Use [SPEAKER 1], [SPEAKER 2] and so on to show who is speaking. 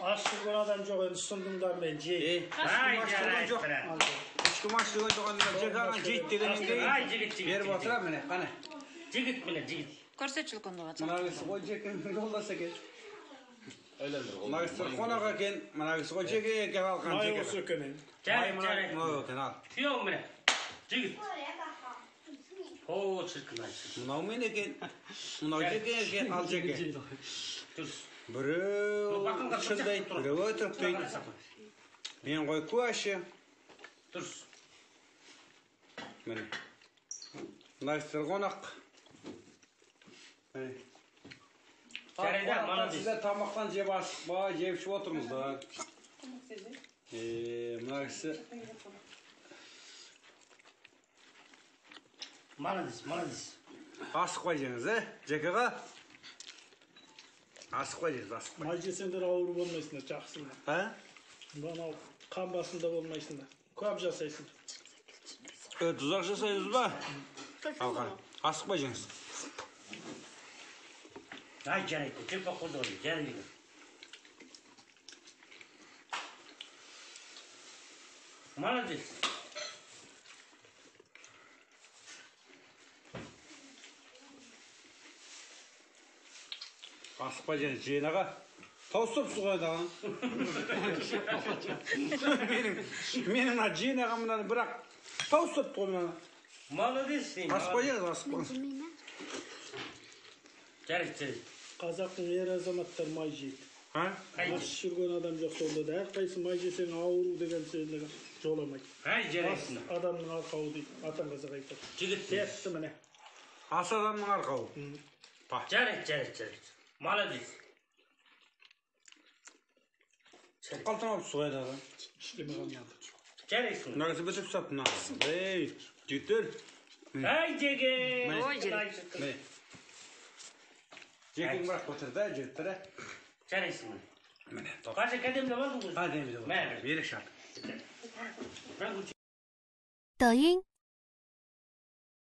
[SPEAKER 1] Аш жүрген адам жоқ, енді ұсындыңдар мен жейін.
[SPEAKER 2] Ешкім аш жүрген жоқ. Ешкім аш жүрген жоқ, енді жеке аған жейді дегеннен кейін беріп отыра, міне, қане.
[SPEAKER 3] Жігіт міне, жігіт.
[SPEAKER 4] Көрсетші үлкен доға.
[SPEAKER 2] Мына кісі ғой жекенің жолдасы екен. Мына кісі қонақ екен, мына кісі ғой жеке екен, алқан
[SPEAKER 1] Май
[SPEAKER 2] жеке.
[SPEAKER 1] осы екен енді.
[SPEAKER 2] Май мынау екен, ал.
[SPEAKER 3] Күйеуім міне, жігіт. О, шіркін ай.
[SPEAKER 2] Мынау мен екен, мынау жеке екен, ал жеке.
[SPEAKER 3] Дұрыс.
[SPEAKER 2] Біреу шын дейді, біреу өтірік дейді. Мен ғой куәші.
[SPEAKER 3] Дұрыс.
[SPEAKER 2] Міне. Мына кісілер қонақ. Міне.
[SPEAKER 3] Жарайды, молодец.
[SPEAKER 2] Сіздер тамақтан жеп асықпай, жеп ішіп отырыңыздар. Мына кісі.
[SPEAKER 3] Молодец, молодец.
[SPEAKER 2] Асықпай жеңіз, ә? Жекеға? Асықпай жеңіз, асықпай.
[SPEAKER 1] Май жесеңдер ауру болмайсыңдар, жақсыңдар.
[SPEAKER 2] А?
[SPEAKER 1] Мынау қан басында болмайсыңдар. Көп жасайсыңдар.
[SPEAKER 2] Тұзақ жасайсыз ба? Алған. Асықпай жеңіз.
[SPEAKER 3] Ай, жарайды, жеп қойды ғой, жарайды. Молодец.
[SPEAKER 2] Асықпай жеңіз, жиен аға. Тауысып ғой дағы. Менің мына жиен ағам мынаны бірақ тауысып қой мынаны.
[SPEAKER 3] Молодец, деймін.
[SPEAKER 2] Асықпай жеңіз, асықпай.
[SPEAKER 3] Жарайды, жарайды.
[SPEAKER 1] Қазақтың ер азаматтары май жейді.
[SPEAKER 2] А?
[SPEAKER 1] Аш жүрген адам жоқ сонда да. Әрқайсысы май жесең ауру деген сөзіне жоламайды.
[SPEAKER 3] Ай, жарайсың.
[SPEAKER 1] Ас адамның арқауы дейді, атам қазақ айтады.
[SPEAKER 3] Жігіт.
[SPEAKER 1] Тәтті міне.
[SPEAKER 2] Ас адамның арқауы.
[SPEAKER 3] Жарайды, жарайды, жарайды. Молодец.
[SPEAKER 2] Қалтырап суға еді адам.
[SPEAKER 1] Ештеме қалмады.
[SPEAKER 3] Жарайсың.
[SPEAKER 2] Мына кісі бітіп тастапты мына. Ей, жігіттер.
[SPEAKER 3] Ай, жеке.
[SPEAKER 4] Ой, жігіт.
[SPEAKER 2] Міне. Жекең бірақ бітірді, жігіттер.
[SPEAKER 3] Жарайсың.
[SPEAKER 2] Міне.
[SPEAKER 3] Қажы кәдемді алдың ғой.
[SPEAKER 2] Кәдемді.
[SPEAKER 3] Мә.
[SPEAKER 2] Ерекше.
[SPEAKER 3] Бірақ
[SPEAKER 5] 抖音。